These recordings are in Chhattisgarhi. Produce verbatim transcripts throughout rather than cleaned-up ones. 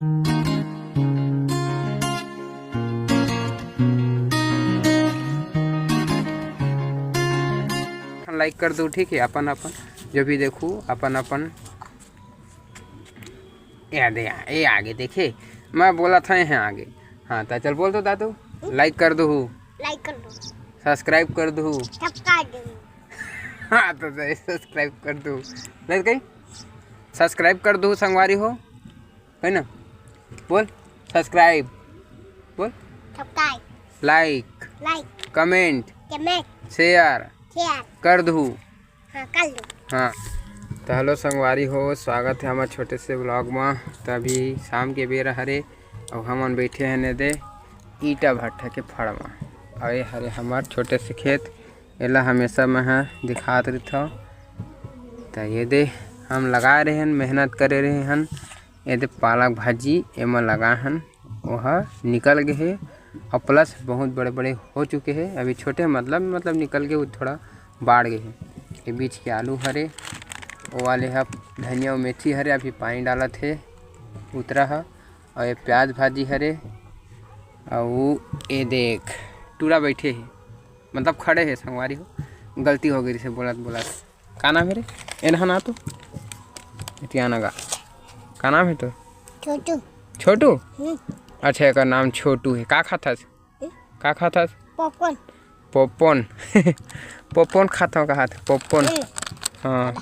लाइक कर दो, ठीक है, अपन अपन जो भी देखू, अपन अपन। ए दे, ए आगे देखे, मैं बोला था यहाँ आगे। हाँ, तो चल बोल दो दादू, लाइक कर दो, लाइक कर दो। सब्सक्राइब कर दो। सब्सक्राइब कर दो। हाँ, तो सब्सक्राइब कर दो। नहीं कहीं सब्सक्राइब कर दो, संगवारी हो, है ना? बोल, सब्सक्राइब। बोल, सब्सक्राइब। लाइक। लाइक। कमेंट। कमेंट। शेयर। शेयर। कर दो। हाँ, कर दो। हाँ, तो हेलो संगवारी हो, स्वागत है हमारे छोटे से व्लॉग में। तो अभी शाम के बेरा हरे, और हमन बैठे हैं ने दे ईटा भट्ठा के फड़ में। और ये हरे हमार छोटे से खेत, एला हमेशा मैं ह दिखात रहिथव। तो ये दे हम लगा रहे हन, मेहनत करे रहे हन। ये दे पालक भाजी एमा लगा हन, ओह निकल गए हे, और प्लस बहुत बड़े बड़े हो चुके हैं। अभी छोटे मतलब मतलब निकल के वो थोड़ा बाढ़ गए हैं। ये बीच के आलू हरे, वो वाले ह धनिया और मेथी हरे, अभी पानी डालत हे, उतरा ह। और ये प्याज भाजी हरे, और वो ये देख टूरा बैठे हे, मतलब खड़े हे संगवारी हो, गलती हो गई से बोलत बोलत। का नाम है रे? एनहा ना तो इतियाना गा। का नाम है तो? छोटू। छोटू? हम्म। अच्छा, एकर नाम छोटू है। का खाथस? हम्म। का खाथस? पॉपकॉर्न। पॉपकॉर्न। पॉपकॉर्न खाथव कहा था, पॉपकॉर्न। हम्म। हाँ,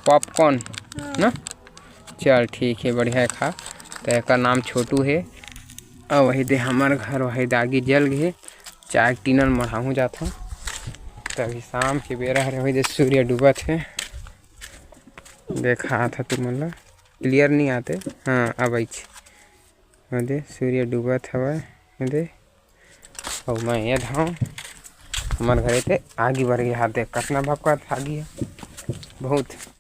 पॉपकॉर्न। हम्म। ना? चल ठीक है, बढ़िया है, खा। तो एकर नाम छोटू है। और वही दे हमार घर, वही दे आगी जल गए। चाय के टीनन मढ़ाहूँ जात हूँ। तभी शाम के बेरा हरे, वही दे सूर्य डूबत है। देखा था तुमन ला, क्लियर नहीं आते। हाँ, अब आइछ। वही दे सूर्य डूबत हवय, वही दे। अउ मैं ये धाव, हमार घरे ते आगी बर गया, देख कतना भपकत आगी है, बहुत।